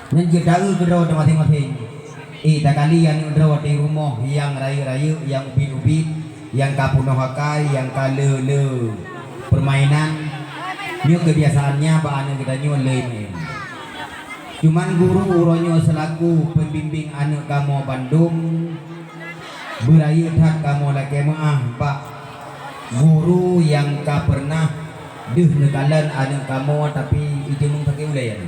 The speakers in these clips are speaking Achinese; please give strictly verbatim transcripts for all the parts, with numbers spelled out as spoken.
Nyan jeuet taeu keudroe teuh maséng-maséng. Eh, takali aneuk droe di rumoh nyang rayeuk-rayeuk, nyang ubit-ubit, nyang ka peunoh akai, nyang ka le-le peurmainan. Nyoe keubiasaannya bak aneuk geutanyoe le main. Cuman guru uroe nyoe seulaku pembimbing aneuk kamoe bandum, beurayeuk that kamoe lakée meuáh bak guru nyang ka peureunah deuh neukalon aneuk kamoe, tapi iteumeung sakét ulée nyan.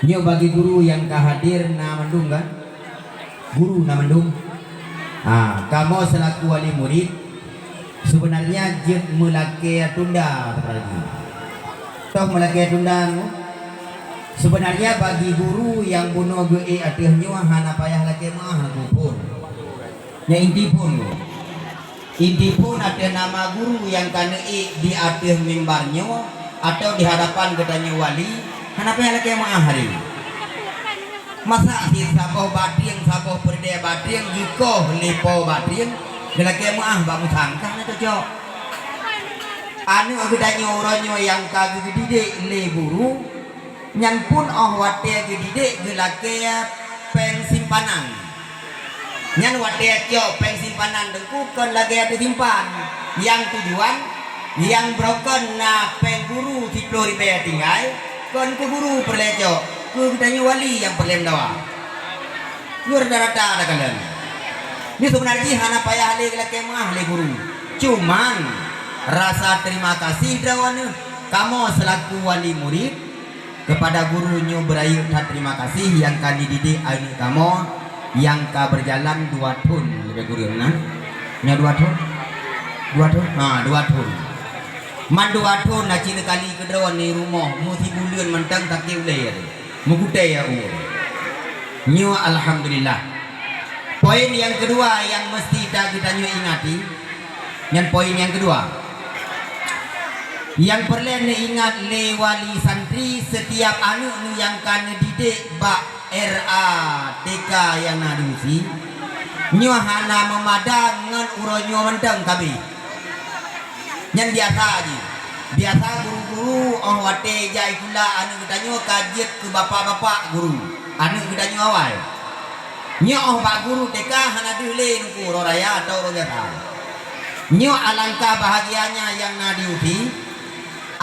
Nyoe bagi guru nyang ka hadir na mandum kan? Guru na mandum? Ha, kamoe seulaku wali murid, seubeunarnya jeuet meulakée tunda, teupalagi. Toh meulakée tunda nyoe? Seubeunarnya bagi guru nyang bunoe geuék ateueh nyoe hana payah lakée meuáh, na phon. Nyan inti phon nyoe. Inti phon ateueh nama guru nyang ka neuék di ateueh mimbar nyoe atau di hadapan geutanyoe wali, hana payah lakée meuáh hari. Masa sit saboh batrieng, saboh peureudée batrieng, jikoh lé po batrieng, geulakée meuáh bak musang, ka hana cocok. Aneuk geutanyoe uroe nyoe nyang ka geudidek lé guru, nyan pun óh watée geudidek geulakée péng simpanan. Nyan watée cok péng simpanan teungku kon lagée teusimpan. Nyang tujuan, nyang broken na péng guru siploh ribée tinggai, kon keu guru peureulée cok, keu geutanyoe wali nyang peureulée meudawa. Nyoe rata-rata takalon. Nyoe seubeunarjih hana payah lé lakée meuáh lé guru. Cuman, rasa terima kasih droeneuh kamoe seulaku wali murid, keupada guru nyoe beurayeuk that terima kasih nyang ka neudidik aneuk kamoe nyang ka beujalan dua thon leubeh kureueng na. Nyoe dua thon? Dua thon? Ha, dua thon. Man dua thon na cit neukali keudroe di rumoh, meusibuleuen mantong sakét ulée. Meugutée ya Allah. Nyoe alhamdulillah. Poin nyang keudua nyang meusti ta geutanyoe ingati, nyan poin nyang keudua. Nyang peureulée neuingat lé wali santri, setiap aneuk nyang ka neudidik bak R A T K nyang na di Usi, nyoe hana meumada ngon uroe nyoe mantong ka abéh. Nyan biasa jih. Biasa guru-guru óh watée jak sikula aneuk geutanyoe ka jeuet keu bapak-bapak guru, aneuk geutanyoe awai. Nyoe óh bak guru T K hana deuh lé nungku uroe raya atawa uroe biasa. Nyoe alangkah bahagianya nyang na di Usi,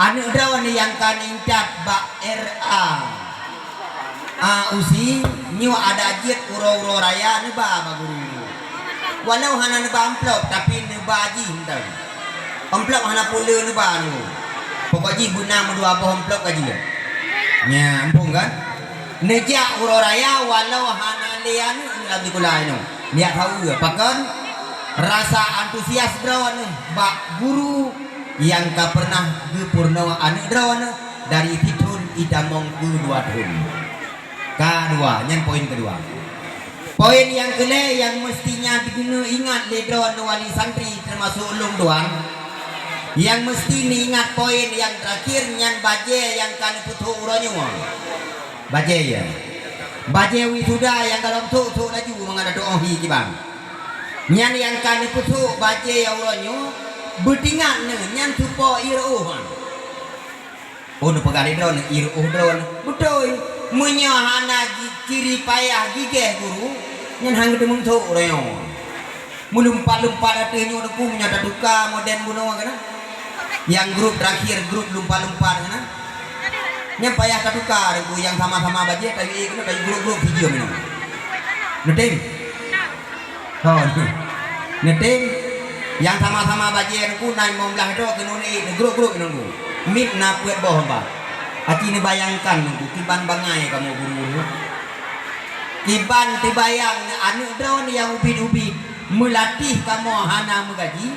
aneuk droeneuh nyang ka neuintat bak R A. A, Usi, nyoe adak jeuet uroe-uroe raya neuba bak guru nyoe. Walau hana neuba amplop, tapi neuba jih mantong. Amplop hana peue le neuba nyoe. Pokok jih beuna meudua boh amplop ka jeuet. Nya, muphom kan? Neujak uroe raya walau hana lé aneuk lam sikula nyoe. Liak saweue, pakon? Rasa antusias droeneuh bak guru nyang ka peureunah geupeurunoe aneuk droeneuh dari sithon itamong keu dua thon. Ka dua, nyan poin keudua. Poin nyang keulhée nyang meustinya geuneuk ingat lé droeneuh wali santri, teumasok lôn tuan, nyang meusti neuingat poin nyang teurakhir nyan bajée nyang ka neupeusok uroe nyoe. Bajée, ya. Bajée wisuda nyang gohlom sôk-sôk laju mangat ateueh óh hi kiban. Nyan nyang ka neupeusok bajée nyang uroe nyoe, beutingat neuh nyan supo ié reuôh nyan. Oh, neupeugah lé droeneuh, ié reuôh droeneuh. Beutôi, meunyoe hana ji-, ciri payah gigéh guru, nyan han geuteumeung sôk uroe nyoe. Meulumpat-lumpat ateueh nyoe teungku, meunyoe tatuka modern bunoe keunan. Nyang grup terakhir, grup lumpat-lumpat keunan. Nyan payah tatuka teungku, nyang sama-sama bajée, tayue ék keunoe, tayue grup-grup sijeuem nyoe. Neutem? Ho, neutem? Nyang sama-sama bajée teungku, na limong blaih droe keunoe neuék, grup-grup teungku. Miet na peuet boh ba. Aci neubayangkan teungku, kiban bangai kamoe guru-guru. Kiban teubayang aneuk droeneuh nyang ubit-ubit. Meulatéh kamoe hana meugaji,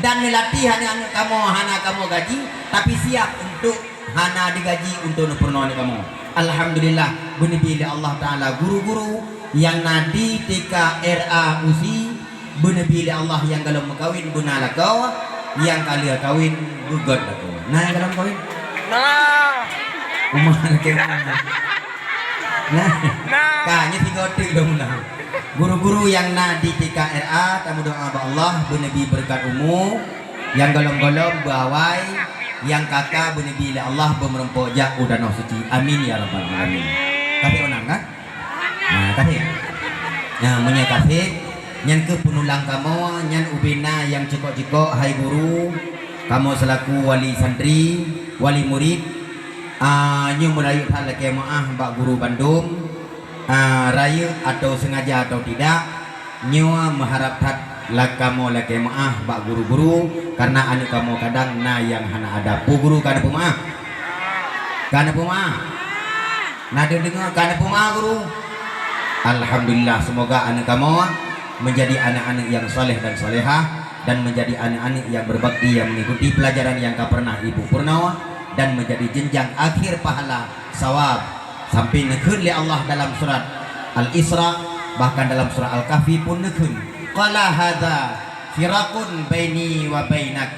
dan meulatéh aneuk-aneuk kamoe hana kamoe gaji, tapi siap untuk hana digaji untuk neupeurunoe aneuk kamoe. Alhamdulillah, beuneubri lé Allah Taala guru-guru nyang na di T K R A Usi, beuneubri lé Allah nyang gohlom meukawen beuna lakoe, nyang ka lheueh kawen beugöt lakoe. Na nyang gohlom kawen? Na. Uma lakée uma. Nah, nah. Ka, nyoe sigoe teuk lom lah. Guru-guru nyang na di T K R A, tameudoa bak Allah beuneubri beureukat umu, nyang gohlom-gohlom beuawai, nyang ka ka beuneubri lé Allah beumeurumpok jak u Tanoh Suci. Amin ya rabbal alamin. Kafé Onang kan? Nah, kafé. Nah, meunyoe kafé, nyan keuh peunulang kamoe, nyan ubena nyang cikok-cikok, hai guru, kamoe selaku wali santri, wali murid, ah, nyoe meurayeuk that lakée meuáh bak guru bandum, ah, rayeuk atau sengaja atau tidak, nyoe meuharab that la-, kamoe lakée meuáh bak guru-guru, karena aneuk kamoe kadang na nyang hana adab. Peue guru ka neupeumeuáh? Ka neupeumeuáh? Na deungoe ka neupeumeuáh guru? Alhamdulillah, semoga aneuk kamoe menjadi aneuk-aneuk yang saleh dan salehah dan menjadi aneuk-aneuk yang berbakti yang mengikuti pelajaran yang ka pernah ibu peurunoe dan menjadi jenjang akhir pahala sawab. Sampai neukheun lé Allah dalam surat Al-Isra, bahkan dalam surat Al-Kahfi pun neukheun, "Qala hadza firaqun baini wa bainak."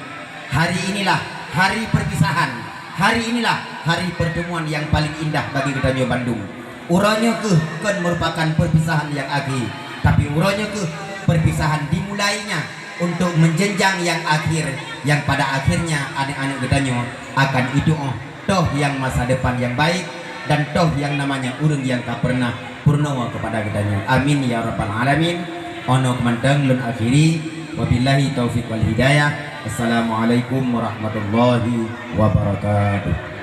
Hari inilah hari perpisahan. Hari inilah hari pertemuan yang paling indah bagi geutanyoe bandum. Uroe nyoe keuh kon merupakan perpisahan yang akhé, tapi uroe nyoe keuh perpisahan dimulainya untuk menjenjang yang akhir, yang pada akhirnya aneuk-aneuk geutanyoe akan iduek toh yang masa depan yang baik dan toh yang namanya ureuëng yang ka pernah peurunoe kepada geutanyoe. Amin ya rabbal alamin. Ono keumantong lôn akhiri. Wabillahi taufiq wal hidayah. Assalamualaikum warahmatullahi wabarakatuh.